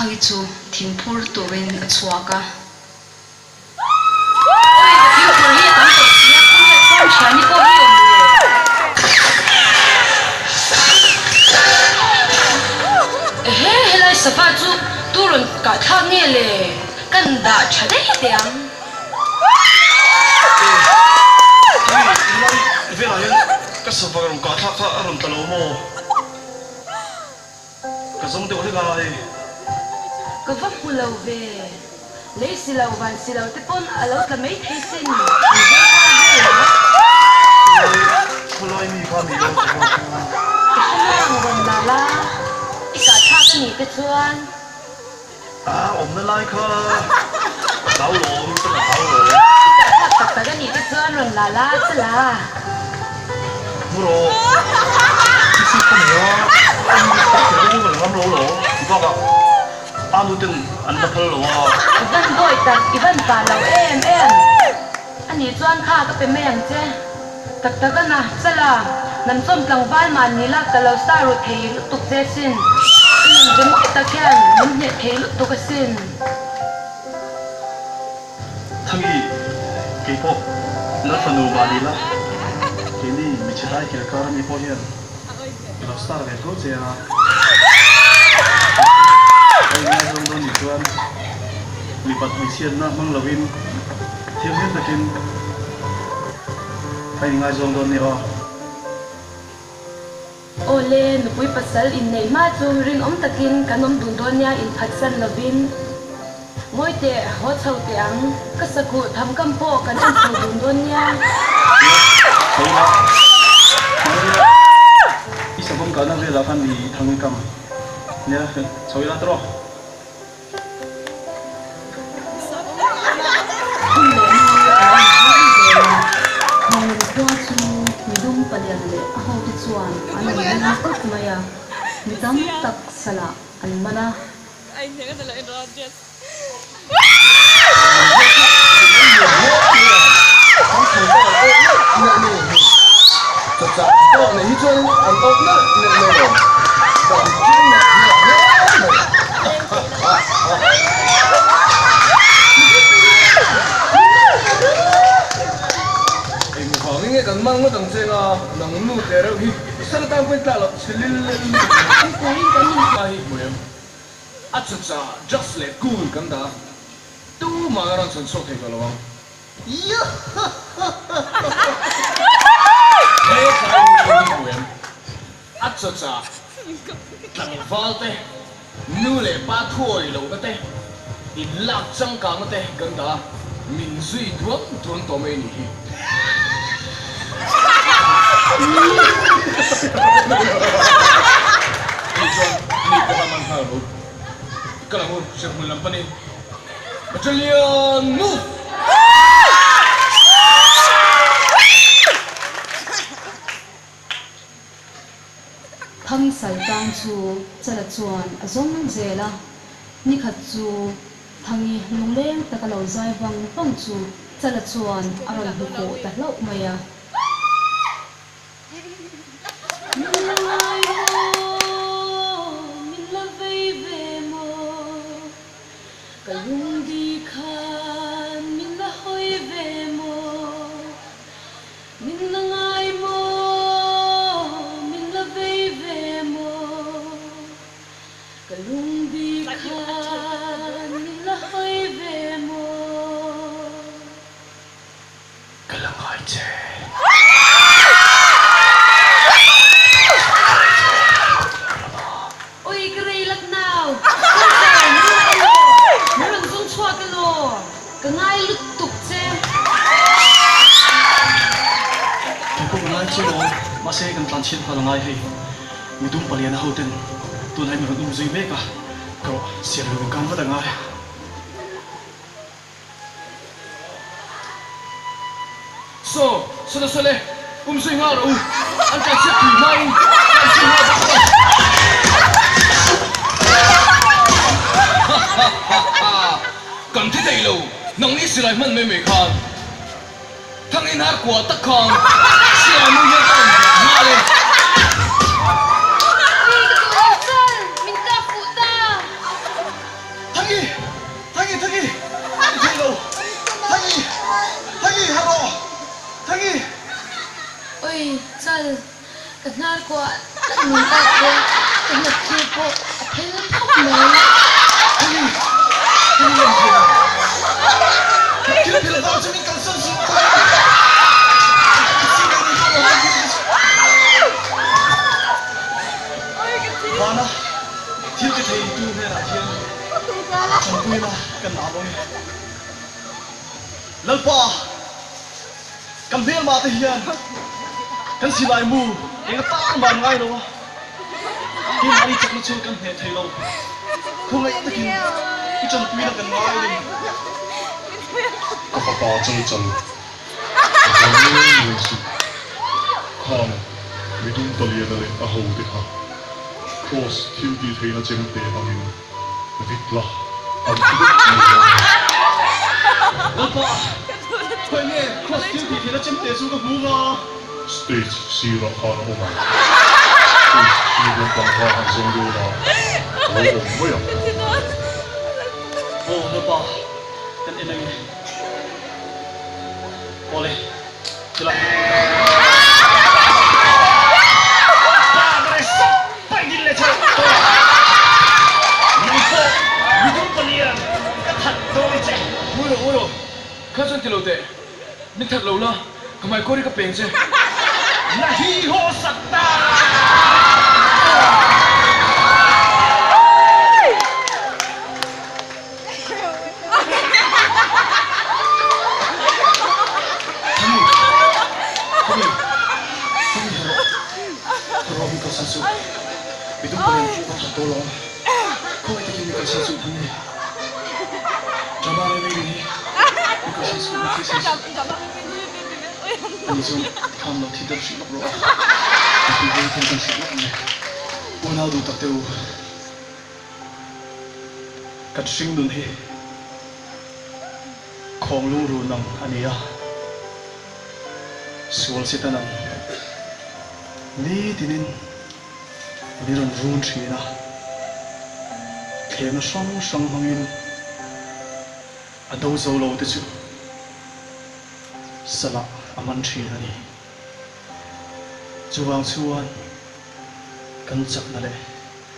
Thangi chu thingphur turin a chhuak a. Awi ka thingphur hi a tam tawh si a, khawnge phone thiani pawh hi awm le. Ehe helai sava chu tu rawn kah thlak nge le, kan dah tha daih teh ang. Tui helai velah hian ka sava rawn kah thlak kha a rawn tla lo maw? Ka zawng deuh hlek a hei. Ka va hmu lo ve. Lei si lo van si lo te pawn a lo tla mai thei sin. Min zawng kual vel a. Khawlai khawlai mi kha ni lo ka va chu. I hre nang rawn la la. I kah thlak a nih te chuan. A awmna lai kha ka hlau lawm ka la hlau lawm. I kah thlak tak tak a nih te chuan rawn la la che la. Mu rawh, i seat ka nei a, ka kher deuh ka la ngam lo lo, bakah a nu ten an la phal lo a. I van bawi tak, i van pa lo em em. A nih chuan kha ka pe mai ang che. Tak tak a na, chala, nam chawm tlangval mah ni la ka lo star ru thei lutuk che sin. I nun ve mawi tak hian min hneh thei lutuk asin. Thangi, kei pawh Lal fanu mah ni la, keini michhe dai kil kar ami pawh hian i lo star ve tho che a. Mahse, ka inngaizawng dawn nih chuan mipat hmeichhiatna hmang lovin thianghlim takin ka inngaizawng dawn nia aw. Awle, nupui pasal inneih hma chu rinawm takin kan awm dun dawn nia inphatsan lovin. Ngawi teh, haw chho teh ang. Ka sakuh tham kam pawh kan en chho dun dawn nia. Nia, chho ila. Hmangria, i savawm kahna velah khan i thangui kam. Nia, chho ila tawh. Hun leh ni a lo inzawm zel a, Hmangaih khua chu midum palian leh a hote chuan an rawn ring tawp mai a, mi tam tak salah an man a. A chucha drugs leh cool kan dah a, tumah a rawn chhan chhuak thei tawh lo ang. He tlai ni pawh hi hmu em? A chucha tlangval te, nu leh pa thuawi lohna te, inlak changkangna te kan dah a, min zui duang duang tawh mai a nih hi. Ani chuan ani pawh a man nghal ro. Ka lang u, hremhmun lam panin Battalion move! Thangsal tang chu Chala chuan a zawng zel a, nikhat chu Thangi lungleng taka lo zai vang vang chu Chala chuan a rawn hmu pawh ta hlauh mai a. Min la ngai maw, min la vei ve maw, ka lungdi khan min la hawi ve maw, min la ngai maw, min la vei ve maw, ka lungdi khan min la hawi ve maw. Ka la ngai che. Oi ka rei lak nau. Kawngka min la elaw? Min rawn zung chhuak elaw? Ka ngai lutuk che. Kei pawh ka ngai che maw? Mahse kan tlan chhiat nghal a ngai hei. Midum paliana ho ten tunah hian min rawn um zui mek a, ka rawh siam lo in kan vat a ngai. Saw, sawle sawle, um zui nghal rawh u, an tlan chhiat thui hmain tlan zui nghal bawk rawh. Ha ha ha ha, kan thi thei lo, nangni silai hman mai mai khan thang inhar kua tak khan silai mu hian ka rawn bawk nghal e. Ui, ka duh lo chal, min kap fuh ta. Kuah tlat min ta che, ka hnap thil pawh a phel phawk mai. Hei, hei lam hian hnap thil phel vang chu min kalsan suh ta. Ka sin a ni tawh lo ka thil te chu. Vana thil ti thei tu hnenah hian tanpuina kan dah dawn e. Lalpa! Kan hmelmah te hian kan silai mu eng atan mah an ngai lo a, keimahni chakna chu kan hneh thei lo. Khawngaih takin i tanpuina kan ngai a ni. Ka fapa chal chal a hlau reng reng suh. Khan midum paliana leh a ho te kha Kraws thil tih theihna chemte hmangin vit la an thi vek mai dawn a ni. Lalpa, khawi nge Kraws thil tih theihna chemte chu ka hmu va? Stage sirah khan a awm ang. Stage sir lampang kha han zawng deuh la, a lo awm mai ang. Aw Lalpa, kan en ange. Awle. Ui rawh ui rawh, kha chuan ti lo teh, min that lo la, ka hmaikawr hi ka peng che. Na hi haw sak ta! Thami, Thami, Thami ha rawh, ha rawh mi kalsan suh, mi dum palian pawh ka that tawh lo ang, khawngaih takin mi kalsan suh Thami, Drama leh Mary hi mi kalsan suh, mi thihsan suh, ani chuan tikhan lo thi deuh hrih lawk rawh a, ka tih ve khan kan hrih lawk ang e, unau duh tak teh u. Kan hringnun hi khawng lungrun ang a ni a, sual sitan ang nitinin min rawn run thin a, thlemna hrang hrang hmangin a do zo lo te chu salah a man thin a ni. Chuvang chuan kan chakna leh.